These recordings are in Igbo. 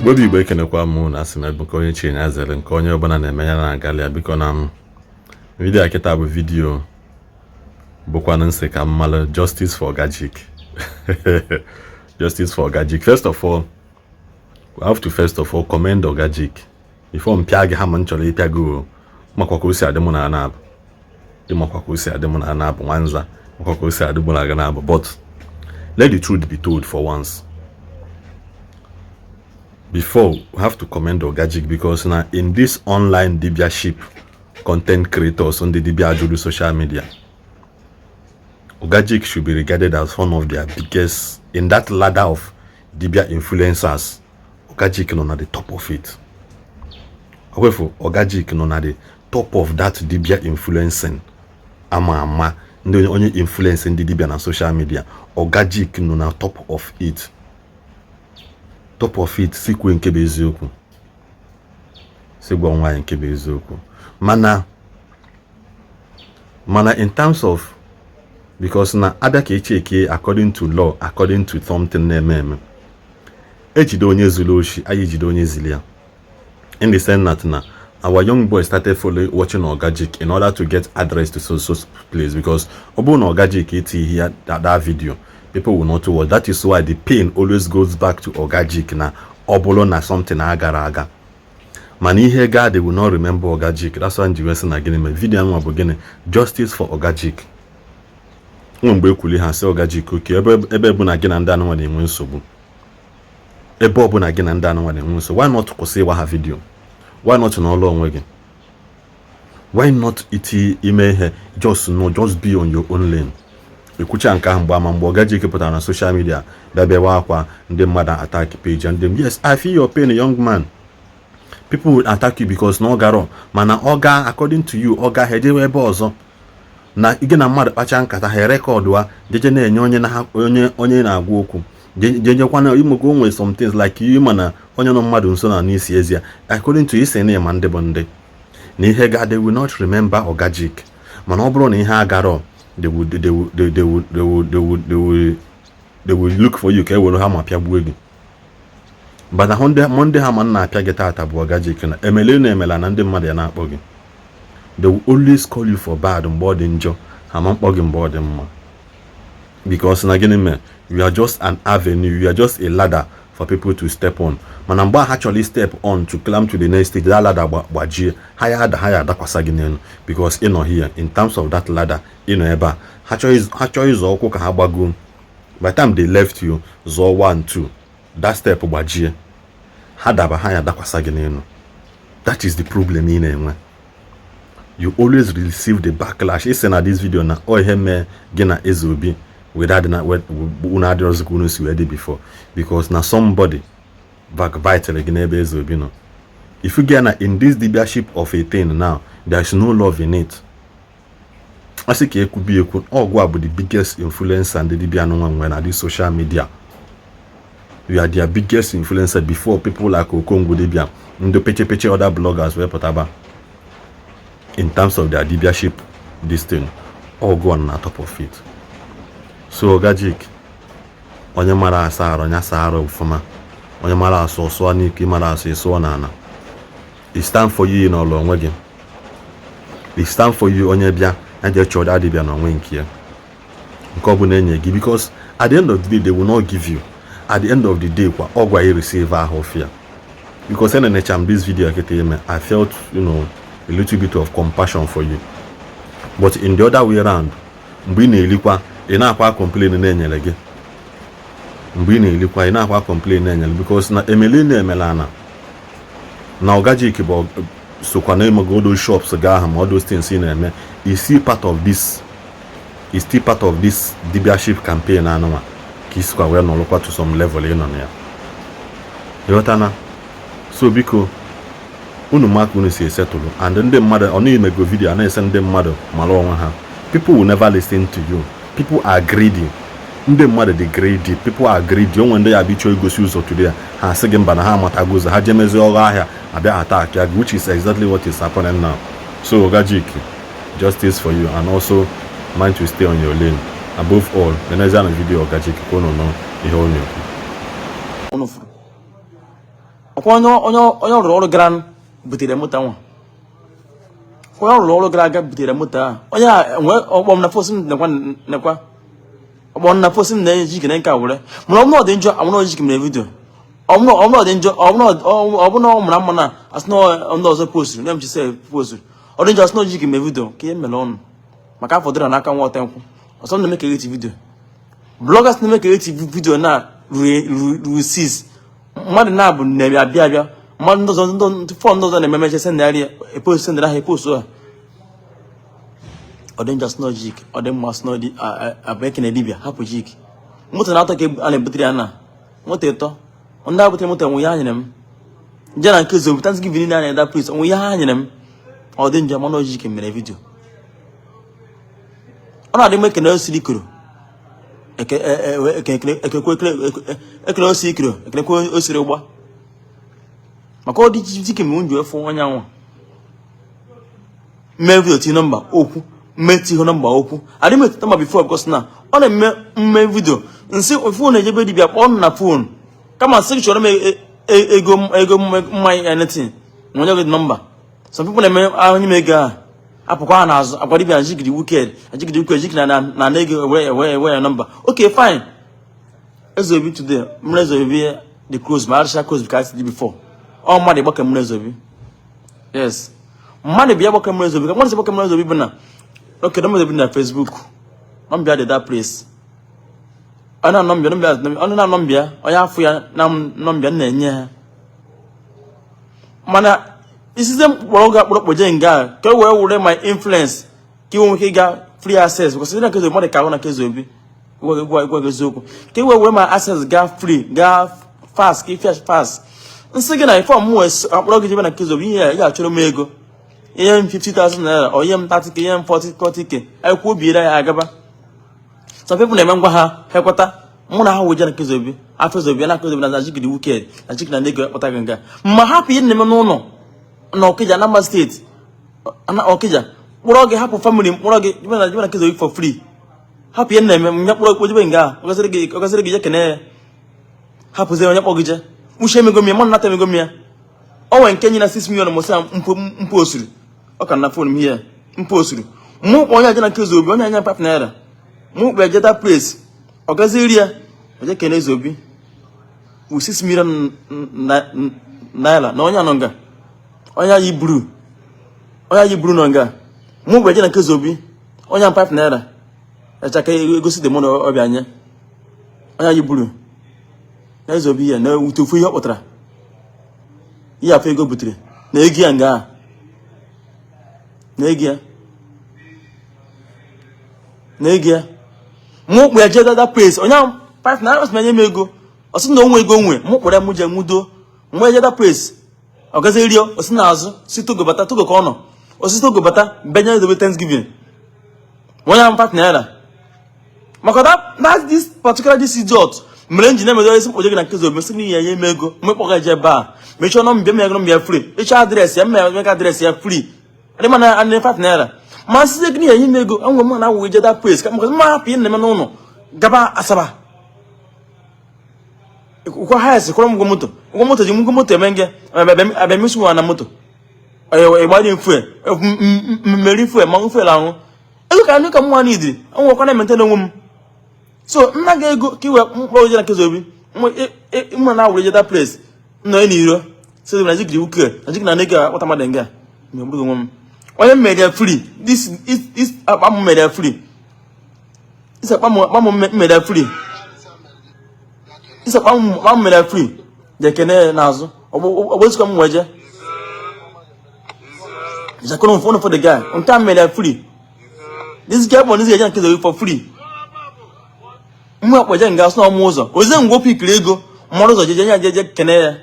Igbo bụ Igbo, ekenekwa m na asị m ebe nke onye chi na zere, nke onye ọbụla na-eme ya na-agalị ya. Biko, na m video a kịta bụ video bụkwanụ nsị ka mmalụ justice for Gajik, justice for Gajik. First of all, we have to first of all commend Ogajik before m pịa gị ha ma m chọrọ ịpịa gị o. Makwa ka o si adị mụ na ana abụ, ịmakwa ka o si adị mụ na ana abụ nwanza, makwa ka o si adị mụ na gị na abụ. But let the truth be told for once. Before, we have to commend Ogajik because na in this online dibiaship, content creators on the dibia ajuru social media, Ogajik should be regarded as one of their biggest in that ladder of dibia influencers. Ogajik nọ na the top of it. Okwefu Ogajik nọ na the top of that dibia influencing ama ama, ndị onye influence ndị dibia na social media. Ogajik nọ na top of it, top of it. Sikwe nke bụ eziokwu, si gwa nwaanyị nke bụ eziokwu. Mana in terms of, because na abịa ka echeke according to law, according to something na-eme eme, ejide onye zuru oshi, anyị ejide onye zili ya, in the sense that na our young boy started following, watching Ogajik in order to get address to so so place, because ọ bụrụ na Ogajik etighi ya that video, people will not watch. That is why the pain always goes back to Ogajik. Na ọ bụrụ na something agara aga, mana ihe gaa, they will not remember Ogajik. That's why nji wee sị na gịnị mere video anwa bụ gịnị? Justice for Ogajik. Nwe mgbe ekwuli ha sị Ogajik oke ebe bụ na gị na ndị anụnwa na-enwe nsogbu, ebe ọbụla gị na ndị anụnwa na-enwe nsogbu, why not kwụsị ịgba ha video? Why not n'ọlụ onwe gị? Why not iti ime ihe? Just no, just be on your own lane. Ekwucha nke ahụ, mgbe ama mgbe Ogajik pụtara na social media bịa bịawa akwa, ndị mmadụ attack page and them. Yes, I feel your pain, young man. People will attack you because na ọ garọ, mana ọ gaa according to you, ọ gaa, ha ejewe ebe ọzọ na gị na mmadụ kpacha nkata, ha erekọdụ jeje na-enye onye na onye onye na-agwa okwu, jejekwana imego. O nwere some things like you, mana onye nọ mmadụ nso na n'isi ezi ya, according to isi na ịma ndị bụ ndị na ihe ga, they will not remember Ogajik. Mana ọ bụrụ na ihe agarọ, they will look for you ka e were ha ma pịagbuo gị. But ahụ ndị ndị ha ma nna apịa gị tata bụ Ogajik na emele na emela na ndị mmadụ ya na-akpọ gị. They will always call you for bad mgbe ọ dị njọ, ha ma mkpọ gị mgbe ọ dị mma, because na gịnị mere? You are just an avenue, you are just a ladder for people to step on. Mana mgbe ha chọrọ step on to climb to the next stage, that ladder gbajie, ha ya ada, ha ya adakwasa gị n'elu, because ị nọ here in terms of that ladder. Ị nọ ebe a, ha chọọ ịzọ ụkwụ ka ha gbago. By the time they left you, zọọ 1 2, that step gbajie, ha daba, ha ya adakwasa gị n'elu. That is the problem ị na-enwe. You always receive the backlash. Isi na this video na ọ ihe mee gị na Eze Obi without na unu adịrọzi ka unu si wee dị before, because na somebody backbite gị n'ebe Eze Obi nọ. If you get na in this leadership of a thing now, there is no love in it. A sị ka ekwubi ekwu, ọgwụ a bụ the biggest influencer ndị dibịa anụnwa nwere na this social media. You are their biggest influencer before people like Okongwu dibia, ndị peche peche, other bloggers wee pụtaba in terms of their dibiaship. This thing all go on na top of it. So Ogajik, onye mara asa arụ, onye asa arụ ọfụma, onye mara asụ, sụọ n'ike, mara asụ, ịsụọ n'ala. It's time for you n'ọlụ onwe gị. It's time for you, onye bịa ya jee chọọ dibịa n'onwe nke ya, nke ọ bụla enye gị, because at the end of the day, they will not give you. At the end of the day kwa, ọ gwa you receive ahụ fear, because enenecha m this video kịta ime, I felt a little bit of compassion for you. But in the other way round, mgbe ị na-elikwa, ị na-akwa complain na-enyere gị. Mgbe ị na-elikwa, ị na-akwa complain na-enyere, because na emele na emela na Ogajik bụ sokwa na emego shops ga ahụ, ma all those things ị na-eme is still part of this, is still part of this dibiaship campaign anụnwa ka isikwa wee nọrọkwa to some level ị nọ na ya. Ịghọtana? So biko, unu maka unu si esetụlụ and ndị mmadụ ọ naghị emego video a na-ese ndị mmadụ mara onwe ha. People will never listen to you. People are greedy. Ndị mmadụ dị greedy. People are greedy. Onwe ndị ya bụ ịchọ igosi ụzọ today, ha asị gị mba, na ha amatago ụzọ ha jee mezie ọrụ ahịa abịa attack ya, which is exactly what is happening now. So Ogajik, justice for you, and also mind to stay on your lane above all. Nenezia na video Ogajik ka unu nụ ihe ọ na-ekwu. Unu fụrụ. Ọkwa onye onye onye rụrụ ọrụ gara butere moto nwa, onye rụrụ ọrụ gara aga butere moto ahụ. Onye a nwee ọkpọ m na phone, m nekwa nekwa ọkpọ m na phone, m na-eji kene nke a were. Mana ọ bụrụ na ọ dị njọ, amụrụ ojiki mere video. Ọ bụrụ na ọ dị njọ, ọ bụrụ na ọ mara mma, na asị na ndị ọzọ posturu na mchise posturu. Ọ dị njọ, asị na ojiki mere video. Ka ihe mere ọnụ maka afọ dịra n'aka nwa ọtenkwụ ọsọ na-eme create video. Bloggers na-eme create video na ruru 6 mmadụ na-abụ na-abịa abịa mmadụ ndị ọzọ, ndị phone ndị ọzọ na-eme meche sendịrị ya epost, sendịrị ha epost ha. Ọ dị njọ sị na ojik, ọ dị mma sị na abụ ekene dibịa hapụ jik. Moto na-atọ ka a na-ebutere ya na moto ịtọ. Ndị a butere moto enwe ihe ha nyere m nje na nke zobu Thanksgiving niile a na-eda priest onwe ihe ha nyere m. Ọ dị njọ, mana ojik mere video. Ọ na-adị mma ekene osiri ikoro ekene osi ikoro ekenekwe osiri ụgba maka ọ dị jike mgbe m ji efu onye anwa mme video tinye nọmba okwu, mme tinye nọmba okwu. Adị m eti nọmba before because na ọ na-eme mme video nsị phone ejebe dibịa kpọọ m na phone kama sị chọrọ m ego ego mmanya anything na onye gị nọmba. Some people na-eme onye m ego ahụ apụkwa ha n'azụ agwa dibịa na jigidi wicked na jigidi wicked jigidi na na na ego ewe ewe ewe ya nọmba. Okay, fine. Ezeobi today mmiri Ezeobi dị close ma arịcha close because dị before ọ mmadụ gbakọ mmiri Ezeobi. Yes, mmadụ bịa gbakọ mmiri Ezeobi ka mmadụ si gbakọ mmiri Ezeobi bụ na okay, nọmba Ezeobi na Facebook, nọmba dị that place. Ọ na nọmba nọmba ọ na nọmba onye afọ ya na nọmba na-enye ha. Mana isize mkpọrọ oge akpọrọ kpoje nga ka e wee were my influence ka ị nwee ike ịga free access because ndị na Ezeobi mmadụ ka ahụ na Ezeobi gwa gị eziokwu ka e wee were my access gaa free, gaa fast, ka ife fast. Nsị gị na ife ọmụmụ akpọrọ gị jebe na Ezeobi ihe ya ị ga-achọrọ m ego ihe m 50,000 naira or ihe m 30K, ihe m 40 40K akwụ obiere ya agaba. Some people na-eme ngwa ha ekweta mụ na ha wee jee na Ezeobi afọ Ezeobi na Ezeobi na jigidi wicked na jigidi na ego akpọta gị nga ma hapụ ihe na-eme n'ụlọ na Ọkịja, Anambra State na Ọkịja, kpọrọ gị hapụ family mkpọrọ gị jebe na Ezeobi for free. Hapụ ihe na-eme nya kpọrọ kpojebe nga ọ gaziri gị je kene ya hapụzie onye kpọ gị je uche emego m ya mụ nata emego m ya. O nwere nke nye na 6 million mụsa mpu osiri ọ ka na phone m here mpu osiri mụ kpọ onye aje na nke Ezeobi onye anya 5 naira mụ kpọ eje that place ọ gaziri ya oje kene Ezeobi with 6 million naira na onye anọ nga onye yi buru onye yi buru nọ nga mụ kpọ eje na nke Ezeobi onye 5 naira echa ka egosi the money ọbịa nye onye yi buru na Ezeobi ya na ewute ofu ihe ọ kpụtara ihe afọ ego butere na ego ya nga a na ego ya na ego ya mụ kpọ ya jee that place onye ahụ 5 naira sị nye m ego ọ sị na onwe ego nwe mụ kpọrọ ya mụ jee nwudo mụ eje that place ọ gazi rio o si n'azụ si Togo bata, Togo ka ọ nọ o si Togo bata benye edobe Thanksgiving onye ahụ 5 naira maka that this particular this idiot mere nji na-emedo isi mkpoje gị na nke Ezeobi sị n'ihi ya nye m ego mgbe kpọga eje ebe a mechie nọmba m ya nọmba ya free ịchọ address ya mma ya address ya free adị mana anị 5 naira ma sị gị n'ihi enye m ego enwe m na awụ ije that place ka maka mma hapụ ihe na-eme n'ụlọ gaba Asaba ụkwa ha esi kwụrụ m ụgwọ moto ụgwọ moto ji m ụgwọ moto eme nge abịa misi nwa na moto ịgbanye fuel mmeri fuel ma fuel ahụ ego ka ndị ka mma n'idiri nwekwa na emente n'onwe m so nna gị ego ka iwe mkpọrọ je na nke Ezeobi mma na awụrụ je that place nọ n'iro sị na jigiri wuke na jigiri na ego akpọta mmadụ nga megburu onwe m onye mere ya free this akpa m mere ya free this akpa m mere ya free this akpa m mere ya free je kene n'azụ ọgbọzikọ m wee je jakọrọ phone for the guy nke a mere ya free. This guy bụ this guy nke Ezeobi for free mụ akpọje nga sị na ọmụ ụzọ ozie ngwa pikiri ego mmadụ ụzọ jeje ya jeje kene ya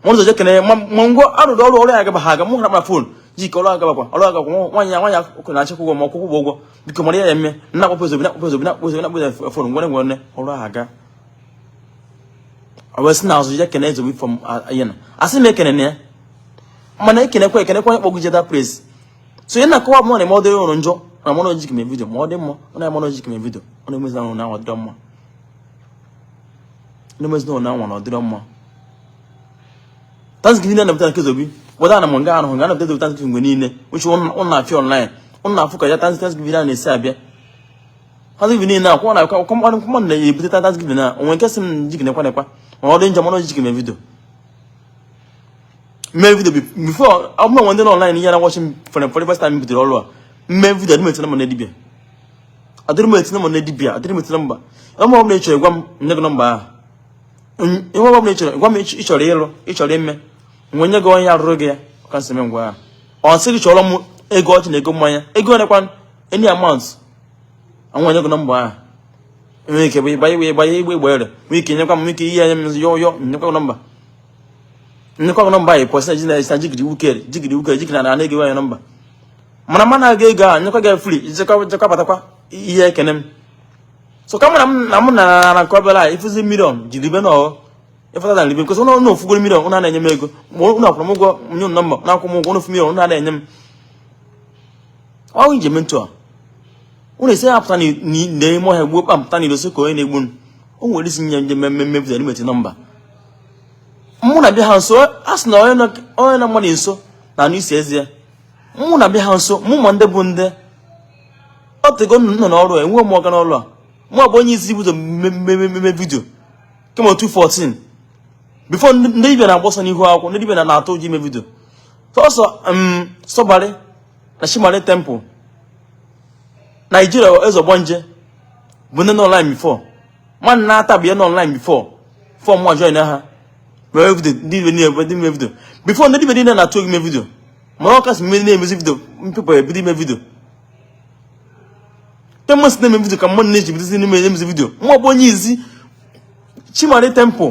mmadụ ụzọ je kene ya ma ngwa arụrụ ọrụ ọrụ ya agaba ha aga mụ hara phone ji ka ọrụ agabakwa ọrụ agabakwa nwaanyị ya nwaanyị ọkụ na-achịkwa ụgwọ ma ọkwụkwọ ụgwọ biko mara ya eme nna akpọpụ Ezeobi na akpọpụ Ezeobi na akpọpụ Ezeobi na akpọpụ phone ngwere ngwere ọrụ ahụ aga ọ wee sị na azụ je kene Ezeobi from ya na asị m ekene na ya mana ekenekwa ekenekwa onye kpọgụ je that place. So ihe na-akọwa bụ na eme ọ dịrị ụrụ njọ na mmanụ ojiki mee video ma ọ dị mma ọ na-eme mmanụ ojiki mee video ọ na-emezi na na ọ dịrọ mma ọ na-emezi na na anwa na ọ dịrọ mma. Thanksgiving na-anapụta na Nkezobi weda na m nga anụhụ nga anapụta Thanksgiving mgbe niile, which ụnụ na-afịa online, ụnụ na-afụ ka ya Thanksgiving a na-esi abịa. Thanksgiving niile akwụ na akwụkwọ na-ebute Thanksgiving na onwe nke sị m jigide nekwa nekwa, ma ọ dị njọ mana jigide video mee video before ọ bụrụ ndị nọ online ihe na watch m for the first time bidoro ọrụ a mee video. Adịrị m etinye nọmba na dibịa, adịrị m etinye nọmba na dibịa, adịrị m etinye nọmba. Ọ bụla ị chọrọ, gwa m, nye gị nọmba ahụ. Ihe ọ bụla ị chọrọ, gwa m, ị chọrọ ịlụ, ị chọrọ ime, nwe nye gị onye arụrụ gị ya. Ka nsị ngwa ahụ ọ sị gị chọrọ m ego ọchị na ego mmanya, ego nekwa, any amount, anwa nye gị nọmba ahụ. Enwere ike bụ ịgba igbe, ịgba igbe, igbe ere nwee ike nyekwa m, nwee ike ihe anya m yọ yọ, nyekwa gị nọmba, nyekwa gị nọmba. Anyị pọsị na ji na jigidi wukere, jigidi wukere, jigidi na ana ego anyị nọmba mana mana aga ego ahụ nyekwa gị free, jekwa jekwa batakwa ihe ekene m. So ka mụ na m na mụ na na nke obere a ịfụzi million jiri be na ọ ịfụta na libe nkọsị ụnụ ofugoro million, ụnụ na-enye m ego ma ụnụ akwụrụ m ụgwọ nye nọmba na-akwụ m ụgwọ ụnụ million ụnụ na-enye m ọrụ njem ntụ a. Ụnụ esi apụta n'ime ọhịa gbuo kpam pụta n'ilo sị ka onye na-egbu m o nwere isi nye njem mmemme bidoro imeti nọmba mụ na bịa ha nso. A sị na onye na mmadụ nso na anụ isi eze ya. Mụ na bịa ha nso, mụ ma ndị bụ ndị otego nọ n'ọrụ a, enwe m ọga n'ọrụ a. Mụ bụ onye isi bido mmemme video kemgbe 2014, before ndị dibịa na-agba ọsọ n'ihu akwụkwọ, ndị dibịa na-atụ ụjọ ime video. Sọsọ Sọbarị na Chimari Temple Nigeria, eze ọgbanje bụ ndị nọ online before man na-ata bụ ya nọ online before before mụ join ha mee video. Ndị dibịa niile ndị mee video before, ndị dibịa niile na-atụ egwu ime video, mana ọ kasị mmiri na-emezi video mpepụ ebido ime video kemgbe si na-eme video ka mmadụ na-eji bidozi n'ime emezi video. Mụ bụ onye izi Chimari Temple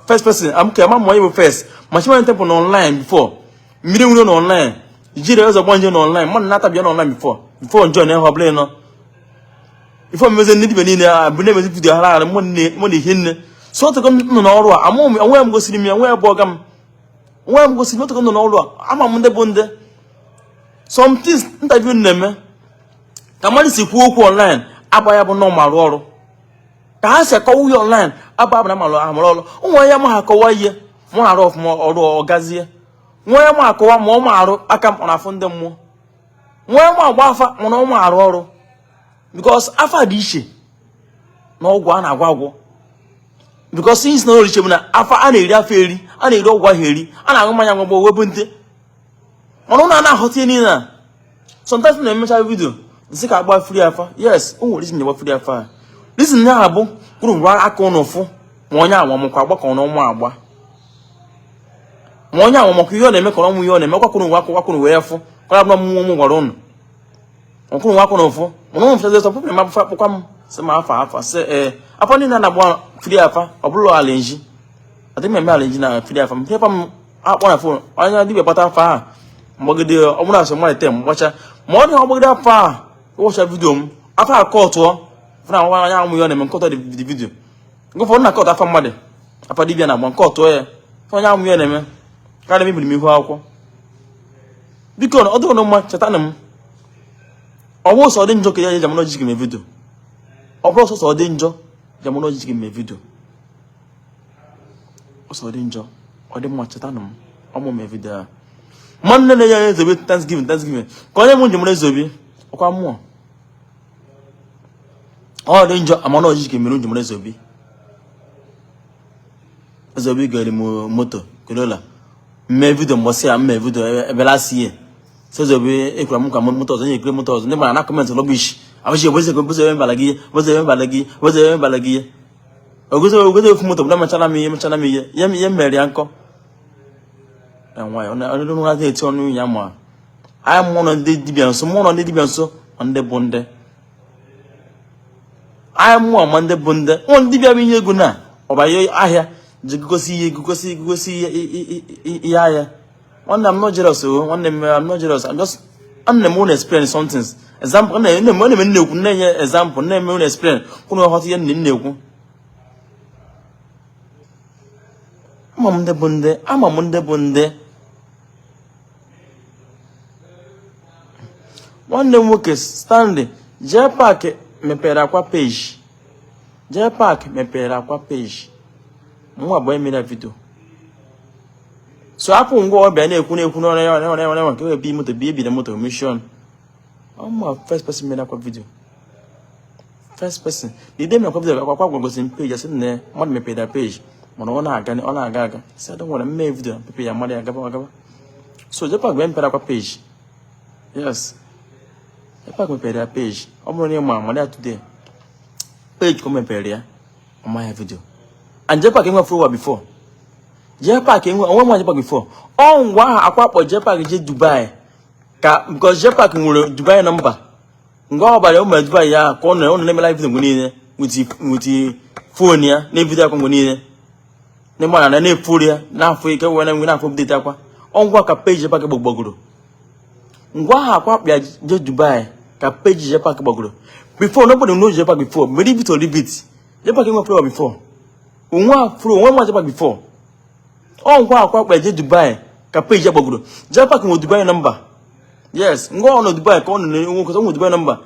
first person amke ama mụ onye bụ first, ma Chimari Temple nọ online before, mmiri nwere nọ online, jiri eze ọgbanje nọ online, mmadụ na-atabịa nọ online before join ha ọbụla nọ before mmezi. Ndị dibịa niile bụ na-emezi video ha aghara mụ na ihe nne. So otego nọ n'ọrụ a, ama onwe m gosiri m ya, onwe bụ ọga m, onwe m gosiri m. Otego nọ n'ọrụ a, ama m ndị bụ ndị. Somethings interview na-eme ka mmadụ si kwuo okwu online agba ya bụ nọ ma arụ ọrụ ka ha si akọwa ihe online agba bụ na amalụ amụrụ ọrụ. Ụmụ ya ma ha akọwa ihe mụ arụ ọfụma ọrụ ọgazie, nwa ya ma akọwa ma ọ ma arụ aka m ọ na-afụ ndị mmụọ, nwa ya ma agba afa mana ọ ma arụ ọrụ, because afa dị iche na ọgwụ a na-agwọ agwọ, because ihe si na ọrụ iche bụ na afa a na-eri afa eri, a na-eri ọgwụ ahụ eri, a na-aṅụ mmanya ṅụgbọ webụ nte, mana ụnụ a na-aghọta ihe niile a. Sometimes na-emecha video nsị ka agba free afa. Yes, o nwere reason agba free afa a. Reason ya bụ kwuru ngwa aka ụnụ fụ ma onye agba makwa agba ka ọ na ọnwa agba, ma onye agba makwa ihe ọ na-eme ka ọnwụ ihe ọ na-eme kwakwuru ngwa kwakwuru wee fụ kọrọ abụrụ mmụọ m gwara ụnụ ọkwụrụ nwa akwụrụ ụfụ, mana ụmụ fịazi ọsọ pụpụrụ m afọ akpụkwa m sị ma afa afa sị ee afa niile na-agba free afa ọ bụrụ alenji adịghị m eme alenji na free afa m. Free afa m akpọ na phone onye dibịa kpata afa ahụ mgbagide ọ bụrụ asị mmadụ tem mgbacha ma ọ dị ọgbagide afa a ịwọcha video m afa a kọtụọ fụna nwa anya amụ ihe ọ na-eme nkọtọ dị video nke ụfọdụ na kọtụ afa mmadụ afa dibịa na-agba nke ọtụọ ya onye amụ ihe na-eme karịa mebiri m ihu akwụkwọ. Biko ọ dịghị mma, cheta na m ọ bụrụ sọ dị njọ ka ya jamana ojiji mee video, ọ bụrụ sọsọ dị njọ jamana ojiji mee video, ọsọ dị njọ ọ dị mma, cheta na m ọmụ mee video a. Nwanne na-enye ya ezobi Thanksgiving, Thanksgiving ka onye m njem ezobi ọkwa mmụọ ọ dị njọ amana ojiji ka mere njem ezobi ezobi gere m moto Corolla mmee video mbọsị ya mmee video ebe last year sezobi ekwara m ka moto ọzọ nye ekiri moto ọzọ. Ndị mara na comment rubbish abụchi obozi obozi ebe mbala gị obozi ebe mbala gị obozi ebe mbala gị ogozi ogozi ofu moto bụla mechara m ihe mechara m ihe ihe mere ya nkọ na nwayọ ọnụ ha na-eti ọnụ ya ma anyị mụọ nọ ndị dibịa nso mụọ nọ ndị dibịa nso ma ndị bụ ndị anyị mụọ ma ndị bụ ndị nwa ndị dibịa bụ ihe ego na ọbanye ahịa ji gosi ihe gosi gosi ihe ihe ahịa. Nwanne, I'm not jealous o. Nwanne m, I'm not jealous. I'm just ana m unu explain something, example na na na na-ekwu na-enye example na-eme unu explain kwunu ghọta ihe nne na-ekwu. Ama m ndị bụ ndị, ama m ndị bụ ndị. Nwanne m nwoke Stanley Jee Park mepere akwa page, Jee Park mepere akwa page mụ abụọ emere video. So apụ ngwa ọbịa na-ekwu na-ekwu n'ọrụ ya ọrụ ya ọrụ ya nke wee bi moto bi ebiri moto mission. I'm first person mere akwa video. First person. The day mere akwa video akwa akwa gosi m page asị na mmadụ mepere page mana ọ na-aga ọ na-aga aga. Sị don't worry mme video pepe ya mmadụ ya gaba agaba. So JPAC wee mepere akwa page. Yes. JPAC mepere ya page. Ọ bụrụ na ị ma mmadụ ya today. Page ka o mepere ya. Ọ ma ya video. And JPAC enwe follower before. JPAC enwe onwe nwa JPAC before. Ọ ngwa ahụ akwa akpọ JPAC je Dubai. Ka because JPAC nwere Dubai number. Ngwa ọbara o mere Dubai ya ka ọ nọ na-eme live video mgbe niile with phone ya na video akwa mgbe niile. N'ịgba na na-efuru ya na-afụ ike wee na-enwe na-afụ update akwa. Ọ ngwa ka page JPAC gbagbagoro. Ngwa ahụ akwa akpịa je Dubai ka page JPAC gbagoro. Before nobody know JPAC before. Believe it or leave it. JPAC enwe follower before. Onwe afro onwe nwa JPAC before. Ọ ngwa akwa akpịa je Dubai ka page ya gbagoro. JPAC nwe Dubai number. Yes, ngwa ọ nọ Dubai ka ọ nọ nwe Dubai number.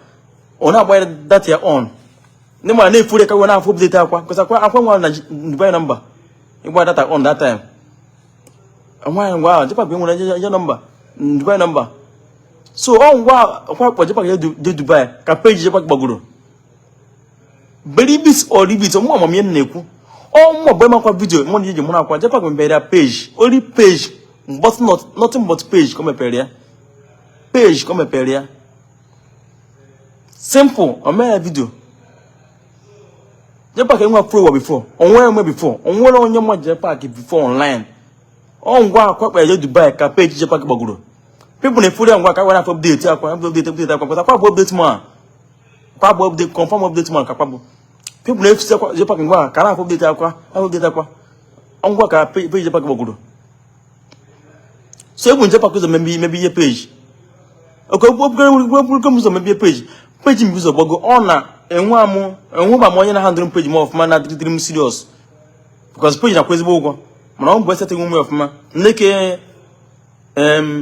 Ọ na-agba data ya on. Ndị mmadụ na-efuru ka wee na-afụ update akwa because akwa akwa nwa na Dubai number. Ịgba data on that time. Nwaanyị ngwa ahụ JPAC nwere je number Dubai number. So ọ ngwa akwa akpọ JPAC je Dubai ka page JPAC gbagoro. Believe it or leave it, ọmụ amamihe na-ekwu. Ọ mụ bụ makwa video mụ na iji mụrụ akwa JPAC mepere ya page only page but not nothing but page ka o mepere ya. Page ka o mepere ya. Simple, o mee ya video. JPAC enwe follower before. Onwe enwe before. Onwere onye ma JPAC before online. Ọ ngwa akwa kpa je Dubai ka page JPAC gbagoro. People na-efuru ya ngwa ka were afọ update akwa update update akwa akwa bụ update ma. Akwa bụ update confirm update ma ka akwa bụ. People na-efusi akwa JPAC ngwa ka na-afọ update akwa update akwa. Ngwa ka page JPAC gbagoro. So ebu JPAC ụzọ mebi ihe page. Oke okpukere m ụzọ mebie page. Page m ụzọ gbago ọ na enwe amụ enwe ba m onye na-handle page m ọfụma na dịrị m serious. Because page na-akwụ ezigbo ụgwọ. Mana ọ bụ esetịghị ume ọfụma. Nneke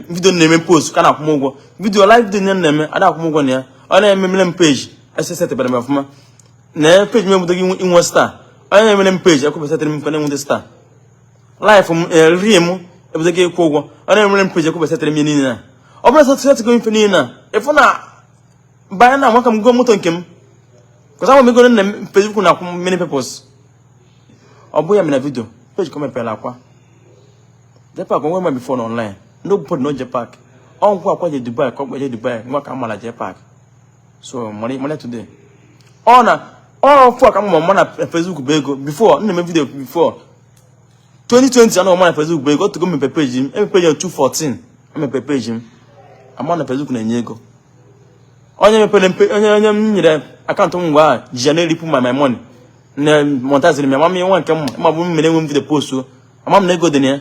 video na-eme post ka na-akwụ m ụgwọ. Video live video na-eme ada akwụ m ụgwọ na ya. Ọ na-ememere m page esetịbara m ọfụma. Na page m ebudoghị inwe star. Onye na-emere m page ekwebesatịrị m ka na-enwete star. Life m rie m ebudoghị ịkwụ ụgwọ. Ọ na-emere m page ekwebesatịrị m ihe niile na. Ọ bụrụ na setịgo ife niile na ịfụ na banye na nwaka m go moto nke m. Because ama m ego nna m Facebook na-akwụ many peoples. Ọ bụ ya mere video page ka o mepere akwa. JPAC onwe ma before na online. Nobody know JPAC. Ọ ngwa akwa je Dubai ka ọ je Dubai ngwa ka amala JPAC. So money money today. Ọ na ọ fụ ka mma na Facebook bụ ego before nna m video before 2020 anọ ma na Facebook bụ ego otugo mepe page m emepe page 214 emepe page m ama na Facebook na-enye ego. Onye mepere mpe onye onye m nyere akaụntụ m ngwa ahụ ji ya na-eripụ my money na monetiziri m ya ama m nwa nke mma ma bụ m mere enwe m video post ama m na ego dị na ya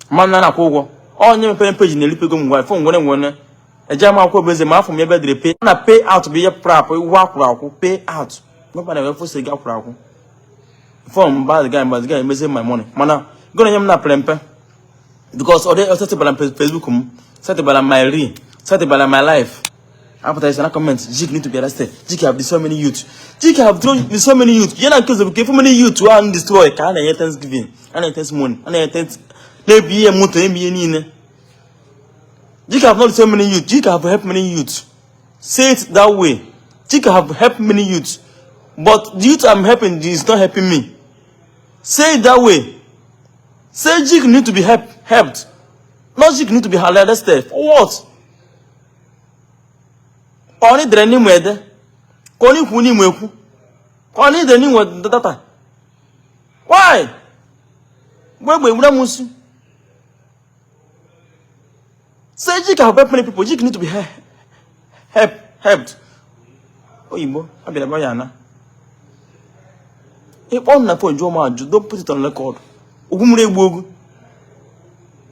ama m na na-akwụ ụgwọ. Onye mepere page na-eripụ ego m ngwa fon nwere nwere eje m akwụkwọ bụ eze ma afọ m ebe dịrị pay na pay out bụ ihe prap ụgwọ akwụrụ akwụ pay out mekpa na ewefu gị akwụrụ akwụ fon mba guy emezie my money mana ego na-enye m na pere mpe because ọ dị setịbara m Facebook m setịbara my reel setịbara my life. Apụtara isi na comment Jik need to be arrested. Jik have destroyed many youth. Jik have destroyed many youth. Ya na nke ọzọ bụ ka efu many youth ahụ destroy ka a na-enye Thanksgiving, a na-enye testimony, a na-enye na-ebi ihe moto na-ebi ihe niile. Jik have not destroyed many youth. Jik have helped many youth. Say it that way. Jik have helped many youth. But the youth I'm helping is not helping me. Say it that way. Say Jik need to be helped. Not Jik need to be arrested. For what? Ka ọ dere n'ime ede. Ka ọ na-ekwu n'ime ekwu. Ka ọ na-ede n'inwe data. Why? Mgbe egbe egbura m nsi. Say Jik have helped many people. Jik need to be helped. Oyibo, abịara m ya na. Ịkpọ m na phone jụọ m ajụ, don't put it on record. Ogwu mmiri egbu ogu.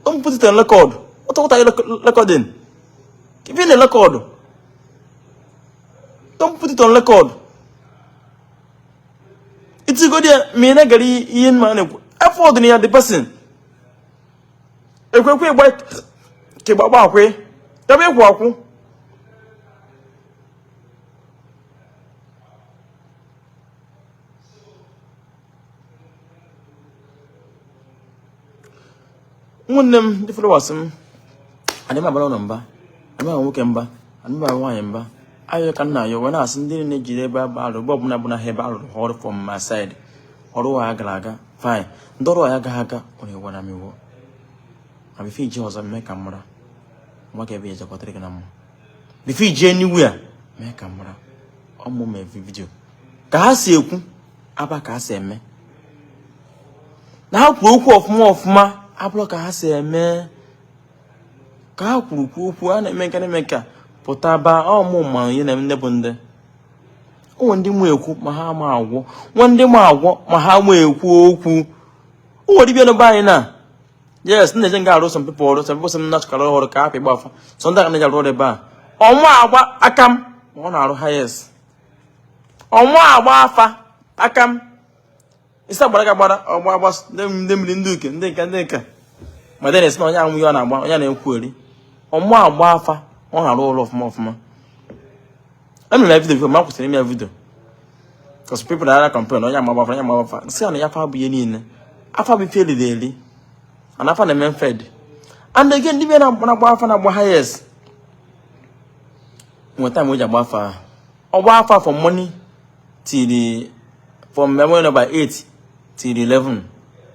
Don't put it on record. What are you recording? Keep it in record. Don't put it on record. It's go there, me na gari ihe mma na-ekwu. Effort na ya the person. Ekwekwe gba ke gbagba akwe. Ebe ekwu akwụ. Ụmụnne m, ndị followers m, adị m abara ụlọ mba, adị m nwoke mba, adị m nwaanyị mba. Ayọ ka nna ayọ wee na-asị ndị niile jiri ebe alụrụ ebe ọbụla bụ na ha ebe alụrụ ha ọrụ from my side, ọrụ ha gara aga fine, ndị ọrụ ya agaghị aga, ọ na-ewe m iwu. Ma before ije ọzọ, mee ka m mara nwa ka ebe ejekwatara gị na mma. Before ije anywhere, mee ka m mara. Ọmụ mee video ka ha si ekwu aba, ka ha si eme na ha kwuru okwu ọfụma ọfụma, abụrụ ka ha si eme ka ha kwuru kwuo okwu a na-eme nke na-eme ka pụta ba. Ọmụ ma ihe na ndị bụ ndị onwe ndị mụ ekwu ma ha ma agwọ, nwe ndị ma agwọ ma ha ma ekwu okwu. O nwere dibịa n'ebe anyị na yes m na-eje nga arụ some people ọrụ. Some people sị m nachọkara ọrụ ka hapụ ịgba afa. So ndị aka na-eji arụ ọrụ ebe a, ọnwa agba aka m ma ọ na-arụ highest, ọnwa agba afa aka m isi agbara gị agbara ọgba agba ndị mmiri, ndị uke, ndị nka, ndị nka. Ma dị na-esi na onye anwụ ihe ọ na-agba, onye na-ekwu eri ọmụ agba afa, ọ na-arụ ọrụ ọfụma ọfụma. Emere ya video before, ma kwụsịrị ime ya video because people na complain, onye agba afa, onye agba afa. Nsị a na ya afa bụ ihe niile, afa bụ ife eriri eri and afa na-eme mfed. And again, ndị bịa na-agba afa na-agba highest nwere time o ji agba afa. Ọ gba afa from morning till from memory number 8 till 11,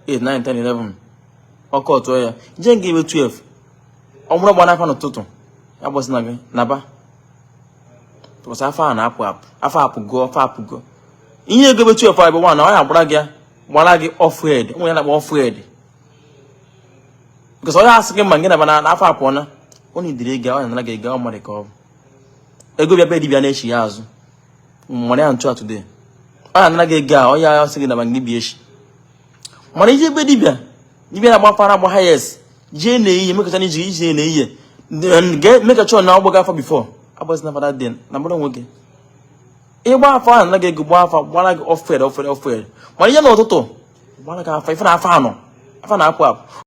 8, 9, 10, 11. Ọkọ ọtụọ ya jee nga ebe 12. Ọ bụrụ gba n'afa n'ụtụtụ, ya gbasị na gị naba, because afa a na-apụ apụ, afa apụgo, afa apụgo. Ihe ego ebe 12 ebe 1 na ọ ya agbara gị ya, gbara gị off head. Onwe ya na-akpọ off head because ọ ya asị gị ma gị naba na afọ apụọ na ọ na-ediri ego, ọ na-anara gị ego. Ọ mmadụ ka ọ bụ ego bịa be dibịa na-echi ya azụ mara ya ntu a today, ọ na-anara gị ego a, ọ ya asị gị naba gị bịa echi. Mana ije ebe dibịa, dibịa na-agba fara agba highest, jee na-ehihie, mekacha na iji ije na-ehihie, mekacha na ọgbọ gị afọ before agbazina fada dị na mgbara onwe gị. Ịgba afọ ahụ, anaghị ego gba afa, gbara gị off head, off head, off head. Mana ihe n'ụtụtụ gbara gị afa, ife na afa anọ, afa na-apụ apụ.